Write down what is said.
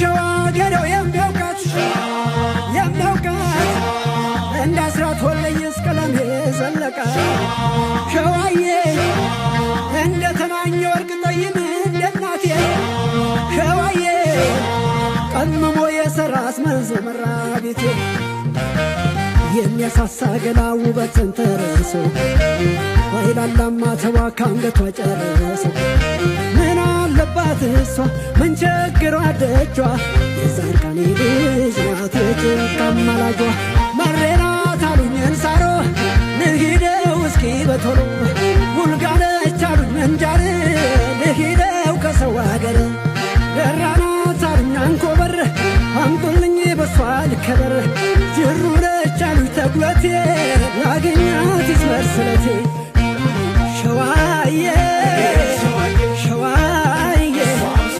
ሸዋ ገሬው የሚያውቃት የሚያውቃት እንደ አስራት ወልደየስ ቀለም የዘለቀ ሸዋዬ እንደ ተናኘ ወርቅ ጠይም እንደ እናቴ ሸዋዬ ቀምሞ የሰራስ መንዝ መራ ቤቴ የሚያሳሳ ገላ ውበትን ተረሶ ባይላላማ ተዋ ካንገቷ ጨረሶ ምን አለባት እሷ ምን ቸግሯ ደጇ የጻድቃኔ ልጅ ናት የጭንቅ አማላጇ መሬናት አሉኝ እንሳሮ ልሂደው እስኪ በቶሎ ውልጋነች አሉኝ ምንጃር ልሂደው።